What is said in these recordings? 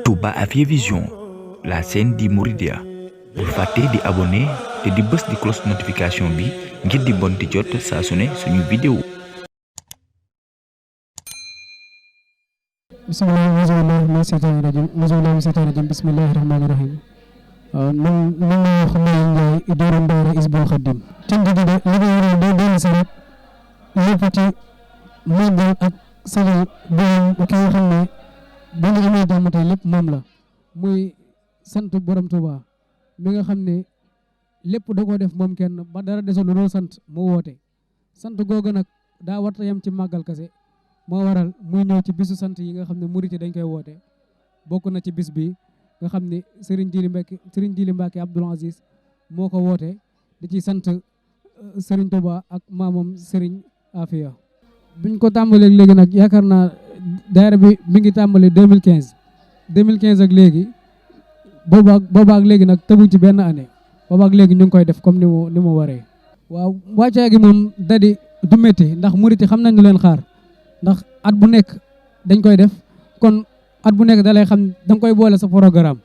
Touba Afia Vision, la chaîne di Mouridia. Bul fàtte di abonné te di bës di cloche notification bi ngir di bon di jot saa su ne suñu vidéo. Bismillahirrahmanirrahim. Man wax may dooran daara Hizbul Khadim. Cant gi de liggéey do doon sarat lépp ci màggal ak sagal bu ki nga xam ne bu ñu amee jàmm tey lépp moom la muy sant borom Touba mi nga xam ne lépp da koo def moom kenn ba dara desul lu dul sant mu woote sant googu nag daa warta yam ci màggal kase moo waral muy ñëw ci bisu sant yi nga xam ne murit dañ koy woote bokk na ci bis bi nga xam ne Serigne Djily Mbacké Abdoul Aziz moo ko woote di ci sant Serigne Touba ak maamam Serigne Afia biñ ko tàmbalee léegi nag yaakaar naa daara bi mi ngi tàmbale 2015 ak léegi boobaak léegi nag tëbu ci benn année boobaak léegi ñu ngi koy def comme ni mu waree. waaw wàccaay gi moom dadi du métti ndax murit xam nañ ñu leen xaar ndax at bu nekk dañ koy def kon at bu nekk da lay xam da nga koy boole sa programme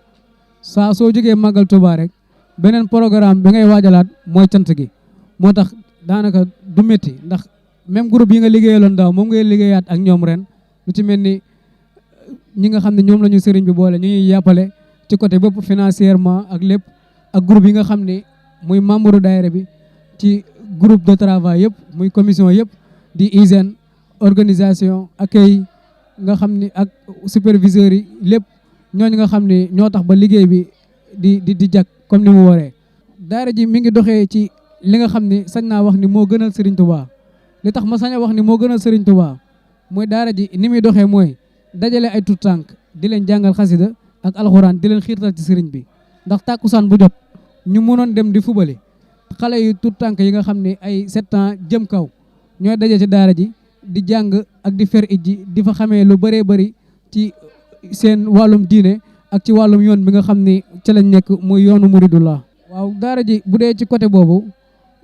saa soo jógee màggal Touba rek beneen programme bi ngay waajalaat mooy cant gi moo tax daanaka du métti ndax même groupe yi nga liggéeyaloon daaw moom ngay liggéeyaat ak ñoom ren lu ci mel ni ñi nga xam ne ñoom la ñu sëriñ bi boole ñu ñuy yàppale ci côté bépp financièrement ak lépp ak groupe yi nga xam ne muy membre daayira bi ci groupe de travail yëpp muy commission yëpp di hygiène organisation accueil nga xam ni ak superviseurs yi lépp ñooñu nga xam ne ñoo tax ba liggéey bi di jag comme ni mu waree. daara ji mi ngi doxee ci li nga xam ne sañ naa wax ni moo gënal Serigne Touba li tax ma sañ a wax ni moo gënal Serigne Touba mooy daara ji ni muy doxee mooy dajale ay tout tànk di leen jàngal xasida ak alxuraan di leen xiirtal ci Serigne bi ndax tàkkusaan bu jot ñu mënoon dem di fubali xale yu tout tànk yi nga xam ne ay 7 ans jëm kaw ñooy daje ci daara ji di jàng ak di fer ijji di fa xamee lu bëree bëri ci seen wàllum diine ak ci wàllum yoon bi nga xam ne ci lañ nekk muy yoonu muridullah. waaw daara ji bu dee ci côté boobu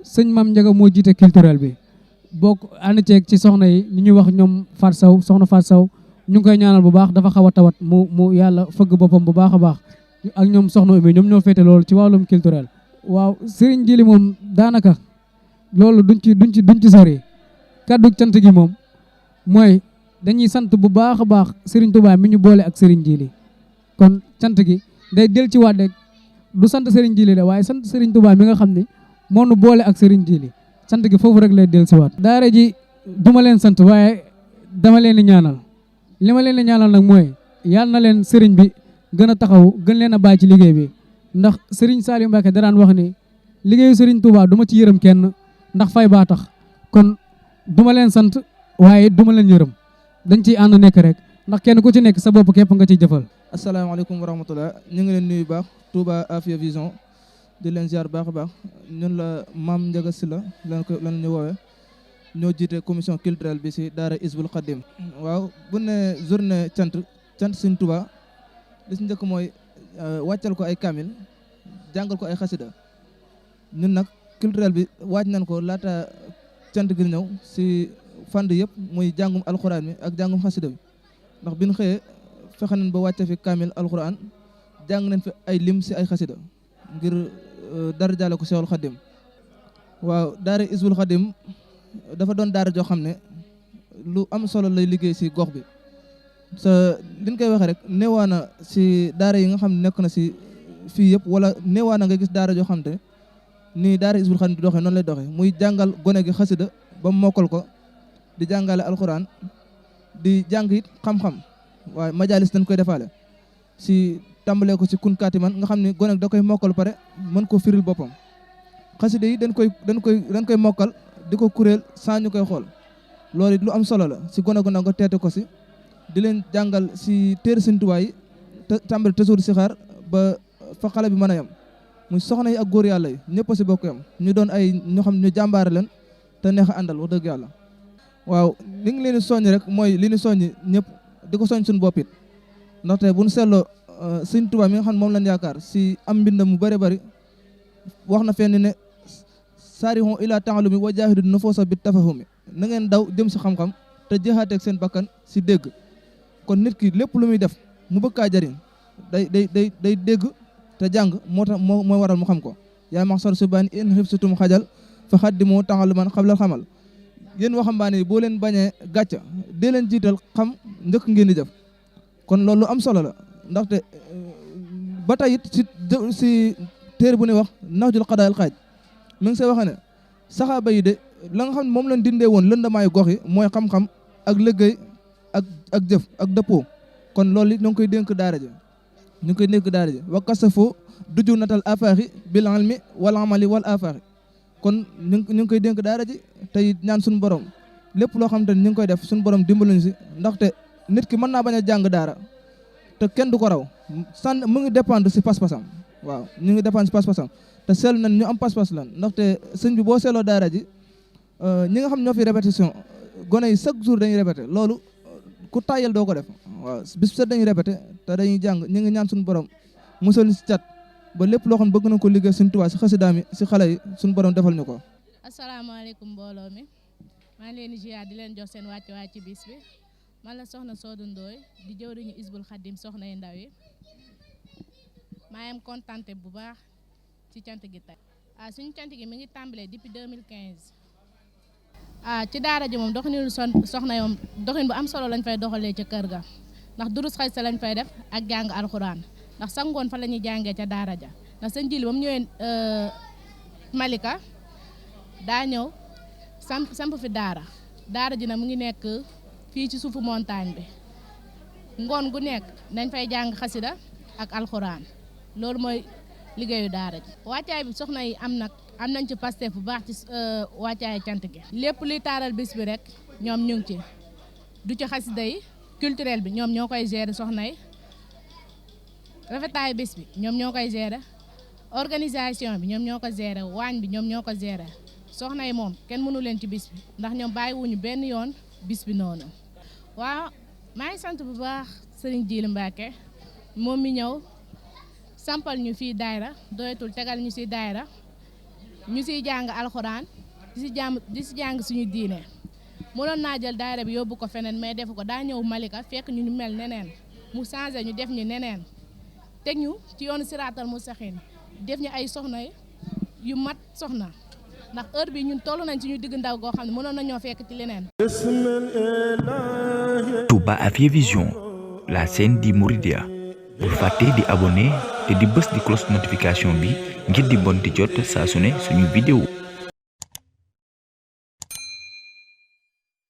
sëñ Mame Ndiaga moo jiite culturel bi bokk ànd ceeg ci soxna yi ñu ñuy wax ñoom Fat Saw soxna Fat Saw ñu ngi koy ñaanal bu baax dafa xaw a tawat mu yàlla fëgg boppam bu baax a baax ak ñoom soxna Oumy ñoom ñoo féete loolu ci wàllum culturel. waaw Serigne Djily moom daanaka loolu duñ ci sori kaddu cant gi moom mooy dañuy sant bu baax a baax Serigne Touba mi ñu boole ak Serigne Djily kon cant gi day del ci waat rek du sant Serigne Djily de waaye sant Serigne Touba mi nga xam ne moo nu boole ak Serigne Djily sant gi foofu rek lay del si waat. daara ji duma leen sant waaye dama leen di ñaanal li ma leen di ñaanal nag mooy yàlla na leen Serigne bi gën a taxaw gën leen a bàyyi ci liggéey bi ndax Serigne Saliou Mbacké da daan wax ni liggéeyu Serigne Touba du ma ci yërëm kenn ndax fay baa tax kon duma leen sant waaye duma leen yërëm dañ ciy ànd nekk rek ndax kenn ku ci nekk sa bopp képp nga ciy jëfal. asalaamaaleykum wa rahmatulah ñu ngi leen nuyu baax Touba Afia Vision di leen ziar baax a baax ñun la Mame Ndiaga Sylla lan ñu woowee ñoo jiite commission culturelle bi si daara Hizbul Khadim. waaw bu ne journée cant Serigne Touba li si njëkk mooy wàccal ko ay kamil jàngal ko ay xasida ñun nag culturel bi waaj nañ ko laata cant gi ñëw si fànn yëpp muy jàngum alxuraan mi ak jàngum xasida bi ndax bi ñu xëyee fexe nañ ba wàcce fi kamil alxuraan jàng nañ fi ay lim si ay xasida ngir dara jaale ko Seexul Xadim. waaw daara Hizbul Khadim dafa doon daara joo xam ne lu am solo lay liggéey si gox bi sa liñ koy waxee rek néewaana si daara yi nga xam ne nekk na si fii yëpp wala néewaana nga gis daara joo xam ne nii daara Hizbul Khadim di doxee noonu lay doxee muy jàngal gone gi xasida ba mokkal ko di jàngale alxuraan di jàng it xam-xam waaye majalis dañ koy defaale si tàmbalee ko si kun kaatiman nga xam ne gone da koy mokkal pare mën ko firil boppam xasida yi dañ koy mokkal di ko kuréel saa ñu koy xool loolu it lu am solo la si gone gu ndaw nga teete ko si di leen jàngal si téere Sëriñ Tuubaa yi tàmbale tësuur si xaar ba fa xale bi mën a yem muy soxna yi ak góor yàlla yi ñëpp a si bokk yam ñu doon ay ñoo xam ñu jàmbaare leen te neex a àndal wax dëgg yàlla. waaw li ngi leen di soññ rek mooy li ñu soññ ñëpp di ko soññ suñu bopp it ndaxte bu ñu seetloo Sëriñ Tuubaa mi nga xam ne moom lañ yaakaar si am mbindam mu bëri bëri wax na fenn ne saarihon ila ta'allumi wa jaahidu nufuusa bit tafahumi na ngeen daw jëm si xam-xam te jëxaateeg seen bakkan si dégg kon nit ki lépp lu muy def mu bëgg kaa jëriñ day dégg te jàng moo tax moo waral mu xam ko yaa maxsar subaan in xibsutum xajal fa xaddimu taxaluman xablal xamal yéen waxambaane yi boo leen bañee gàcca dee leen jiital xam njëkk ngeen di def kon loolu am solo la ndaxte ba tey it si téere bu ne wax naxjul xadaayal xaaj mi ngi say waxe ne saxaaba yi de la nga xam ne moom lañ dindee woon lëndamaayu gox yi mooy xam-xam ak liggéey ak jëf ak dëppoo kon loolu it ñu ngi koy dénk daara ji wa kasafo duju natal afaaxi bil ilmi wal amali wal afaaxi kon ñu ngi koy dénk daara ji tey ñaan suñu borom lépp loo xam te ne ñu ngi koy def suñu borom dimbaluñ si ndaxte nit ki mën naa bañ a jàng daara te kenn du ko raw mu ngi dépendre si pas-pasam waaw ñu ngi dépendre si pas-pasam te seetlu nañ ñu am pas-pas lan ndaxte sëñ bi boo seetloo daara ji ñi nga xam ñoo fi répétition gone yi chaque jour dañuy répété loolu ku tàyyal doo ko def waaw bis set dañuy répété te dañuy jàng ñu ngi ñaan suñu borom musal si cat ba lépp loo xam bëgg na ko liggéey suñu Tuubaa si xasidaam yi si xale yi suñu borom defal ñu ko. asalaamaaleykum mbooloo mi maa ngi leen di ziar di leen jox seen wàccuwaay ci bis bi man la soxna Soodu Ndooy di jëwriñu Hizbul Khadim soxna yu ndaw yi maa am kontante bu baax ci cant gi tey suñu cant gi mi ngi tàmbalee depuis 2015 ci daara ji moom doxinu soxna yoom doxin bu am solo lañ fay doxalee ca kër ga ndax durus xaysa lañ fay def ak jàng alxuraan ndax sangoon fa la ñuy jàngee ca daara ja ndax sëñ Jili ba mu ñëwee Malika daa ñëw samp fi daara ji nag mu ngi nekk fii ci suufu montagne bi ngoon gu nekk dañ fay jàng xasida ak alxuraan loolu mooy liggéeyu daara ji wàccaay bi soxna yi am nañ ci Pastef bu baax ci wàccaay cant gi lépp luy taaral bis bi rek ñoom ñu ngi ci du ci xasida yi culturel bi ñoom ñoo koy gérer soxna yi rafetaayu bis bi ñoom ñoo koy gérer organisation bi ñoom ñoo ko gérer waañ bi ñoom ñoo ko gérer soxna yi moom kenn mënu leen ci bis bi ndax ñoom bàyyiwuñu benn yoon bis bi noonu waaw maa ngi sant bu baax Serigne Djily Mbacke moom mi ñëw sampal ñu fii daayra doyatul tegal ñu si daayra ñu siy jàng alxuraan di si jàng suñu diine mënoon naa jël daayra bi yóbbu ko feneen mais defu ko daa ñëw Malika fekk ñu mel neneen mu changé ñu def ñu neneen teg ñu ci yoonu siraatal mustaqiim def ñu ay soxna yu mat soxna ndax heure bi ñun toll nañ ci ñu digg ndaw goo xam ne mënoon nañoo fekk ci leneen. Touba Afia Vision, la chaîne di Mouridia. bul fàtte di abonné te di bës di cloche notification bi ngir di bon di jot saa su ne suñu vidéo